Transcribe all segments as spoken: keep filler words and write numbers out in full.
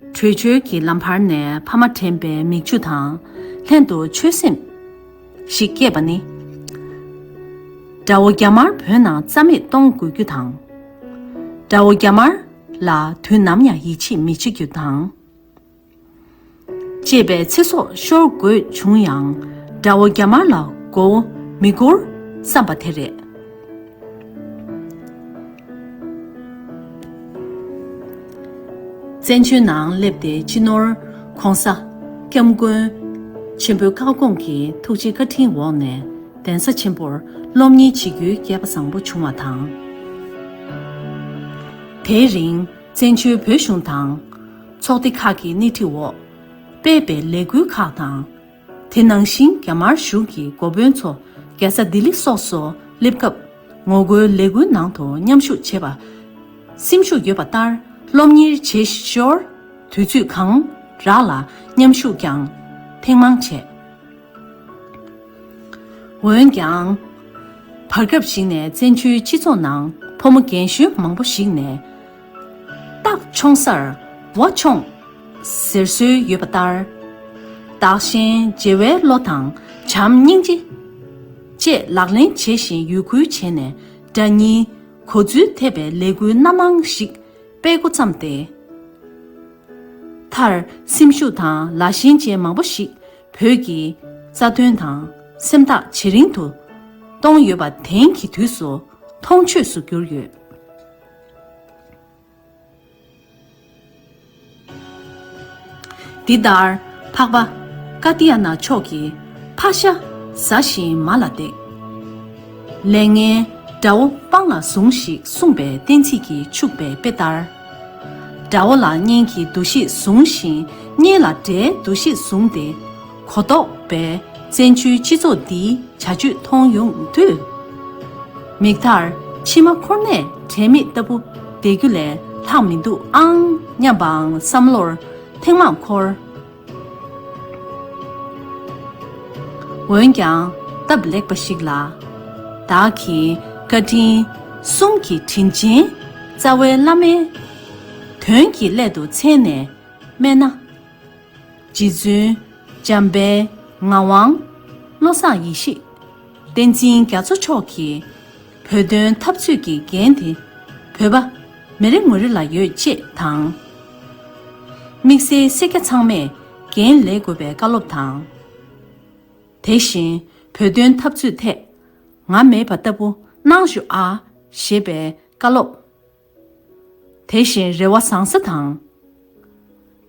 བྲོས་བྱོལ་གྱི་ལམ་བར་ནས་ཕ་མ་དྲན་པའི་མིག་ཆུ་དང་ལྷན་དུ་ཆོད་སེམས་ཤིག་སྐྱེས་པ་ནི། དགྲ་བོ་རྒྱ་དམར་བོད་ནང་རྩ་མེད་གཏོང་དགོས་རྒྱུ་དང་། དགྲ་བོ་རྒྱ་དམར་ལ་དུས་ནམ་ཡང་ཡིད་ཆེས་མི་བྱེད་རྒྱུ་དང་། ཅེས་པའི་ཚེ་སྲོག་ཤོར་དགོས་བྱུང་ཡང་དགྲ་བོ་རྒྱ་དམར་ལ་མགོ་མི་སྒུར་བསམ་པ་དེ་རེད། བཙན་བྱོལ་ནང་སླེབས་ཏེ་སྤྱི་ནོར་༸གོང་ས་༸སྐྱབས་མགོན་ཆེན་པོའི་བཀའ་དགོངས་ཀྱི་ཐུགས་རྗེ་བཀའ་དྲིན་འོག་ནས་གདན་ས་ཆེན་པོར་སློབ་གཉེར་བྱེད་རྒྱུའི་སྐལ་པ་བཟང་པོ་བྱུང་བ་དང་། དེའི་རིང་བཙན་བྱོལ་བོད་གཞུང་དང་། ཚོགས་སྡེ་ཁག་གི་སྣེ་ཁྲིད་འོག་སྤེལ་བའི་ལས་འགུལ་ཁག་དང་། དེ་ནང་བཞིན་རྒྱ་དམར་གཞུང་གི་འགོ་དཔོན་ཚོ་རྒྱལ་ས་ལྡི་ལི་སོགས་སུ་སླེབས་སྐབས་ངོ་རྒོལ་ལས་འགུལ་ནང་དུ་མཉམ་ཞུགས་བྱེད་པ་སེམས་ཤུགས་ཡོད་པ་ལྟར་སློབ་གཉེར་བྱེད་ཞོར་དུས་ཚོད་གང་རག་ལ་མཉམ་ཞུགས་ཀྱང་ཐེངས་མང་བྱས། འོན་ཀྱང་། བར་སྐབས་ཤིག་ནས་བཙན་བྱོལ་སྤྱི་ཚོགས་ནང་ཕོ་མོ་རྒན་གཞོན་མང་པོ་ཞིག་ནས། སྟག་མཆོང་སར་འོ་མཆོང་ཟེར་སྲོལ་ཡོད་པ་ལྟར། སྟག་ཤན་བརྗེ་བའི་བློ་དང་བྱམས་སྙིང་རྗེ་བཅས་ལག་ལེན་བྱེད་བཞིན་ཡུལ་སྐོར་བྱས་ནས་དགྲ་གཉེན་གོ་འཛོལ་ཐེབས་པའི་ལས་འགུལ་སྣ་མང་ཞིག་སྤེལ་འགོ་བརྩམས་ཏེ། མཐར་སེམས་ཤུགས་དང་ལ་ཞེན་ཅན་མང་པོ་ཞིག་བོད་ཀྱི་རྩ་དོན་དང་སེམས་ཐག་ཇེ་རིང་དུ་གཏོང་ཡོད་པ་དེང་གི་དུས་སུ་མཐོང་ཆོས་སུ་གྱུར་ཡོད། འདི་ལྟར་འཕགས་པ་ཀ་ཏི་ཡ་ན་མཆོག་གིས་ཕག་ཤ་ཟ་ཞིང་མ་ལ་བརྡེག་ལས་ངན་དགྲ་བོ་སྤང་ལ་ཟུངས་ཤིག་གསུངས་པའི་གཏན་ཚིགས་ཀྱིས་ཕྱུག་པའི་དཔེ་ལྟར། དགྲ་བོ་ལ་གཉེན་གྱི་འདུ་ཤེས་བཟུང་ཞིང་གཉེན་ལ་དགྲའི་འདུ་ཤེས་བཟུང་སྟེ་གོ་ལྡོག་པའི་བཙན་བྱོལ་སྤྱི་ཚོགས་འདིའི་བྱ་སྤྱོད་མཐོང་ཡོང་དུས། མིག་མཐར་མཆི་མ་འཁོར་ནས་དྲན་མེད་ལྟ་བུ་བསྡད་རྒྱུ་ལས་ལྷག་མི་འདུག་ཨང་སྙམ་པའང་བསམ་བློར་ཐེངས་མང་འཁོར། འོན་ཀྱང་སྟབས་ལེགས་པ་ཞིག་ལ། བདག་གིས་བཀའ་དྲིན་གསུམ་གྱི་དྲིན་ཅན་རྩ་བའི་བླ་མའི་དོན་གྱི་སླད་དུ་མཚན་ནས་སྨད་ན། རྗེ་བཙུན་འཇམ་དཔལ་ངག་དབང་བློ་བཟང་ཡེ་ཤེས་བསྟན་འཛིན་རྒྱ་མཚོ་མཆོག་གིས་བོད་དོན་འཐབ་རྩོད་ཀྱི་འགན་དེ་བོད་པ་མི་རེ་ངོ་རེ་ལ་ཡོད་ཅེས་དང་། དམིགས་བསལ་སེར་སྐྱ་ཚང་མས་འགན་ལེན་དགོས་པའི་བཀའ་སློབ་དང་། དེ་བཞིན་བོད་དོན་འཐབ་རྩོད་ཐད་ང་མེད་པ་ལྟ་བུ་གནང་ཤོག་ཨ་ཞེས་པའི་བཀའ་སློབ། དེ་བཞིན་རེ་བ་བཟང་ས་དང་།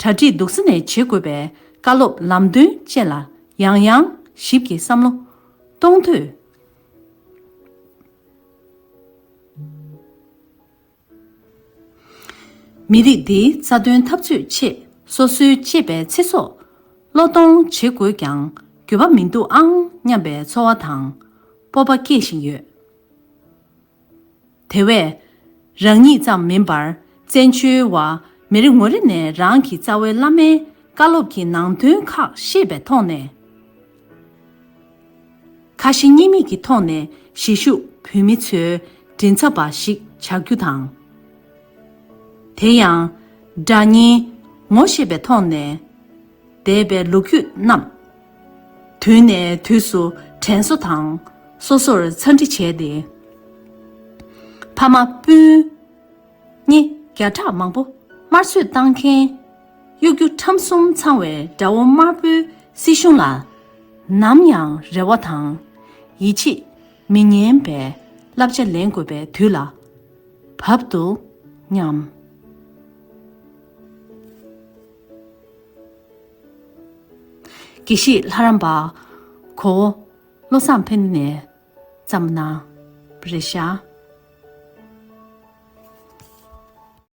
གྲ་སྒྲིག་སྡུག་ས་ནས་བྱེད་དགོས་པའི་བཀའ་སློབ་ལམ་སྟོན་བཅས་ལ་ཡང་ཡང་ཞིབ་ཀྱིས་བསམ་བློ་གཏོང་དུས། མི་རིགས་འདིའི་རྩ་དོན་འཐབ་རྩོད་ཆེད་སོ་སོའི་གཅེས་པའི་ཚེ་སྲོག་བློས་གཏོང་བྱེད་དགོས་ཀྱང་འགྱོད་པ་མི་འདུག་ཨང་སྙམ་པའི་ཚོར་བ་དང་སྤོབས་པ་སྐྱེ་བཞིན་ཡོད། དེ་བས། རང་ཉིད་ཙམ་མིན་པར་བཙན་བྱོལ་བ་མི་རེ་ངོ་རེ་ནས་རང་གི་རྩ་བའི་བླ་མའི་བཀའ་སློབ་ཀྱི་ནང་དོན་ཁག་ཤེས་པའི་ཐོག་ནས། ཁ་ཞེ་གཉིས་མེད་ཀྱི་ཐོག་ནས་གཞིས་བཞུགས་བོད་མི་ཚོའི་མགྲིན་ཚབ་པ་ཞིག་བྱ་རྒྱུ་དང་། དེ་ཡང་། དགྲ་གཉེན་ངོ་ཤེས་པའི་ཐོག་ནས། འདས་པའི་ལོ་རྒྱུས་རྣམས། དུས་ནས་དུས་སུ་དྲན་གསོ་དང་སོ་སོར་འཚམས་འདྲི་བྱས་ཏེ། ཕ་མ་སྤུན་ཉེ་བརྒྱ་ཕྲག་མང་པོ་དམར་གསོད་བཏང་མཁན་གཡོ་སྒྱུ་ཁྲམ་གསུམ་ཚང་བའི་དགྲ་བོ་དམར་པོའི་སྲིད་གཞུང་ལ་ནམ་ཡང་རེ་བ་དང་ཡིད་ཆེས་མི་ཉན་པའི་བསླབ་བྱ་ལེན་དགོས་པའི་དུས་ལ་བབ་འདུག་སྙམ། དགེ་བཤེས་ལྷ་རམས་པ་གོ་བོ་བློ་བཟང་ཕན་ནས་བརྩམས་གནང་བ་རེད་ཤག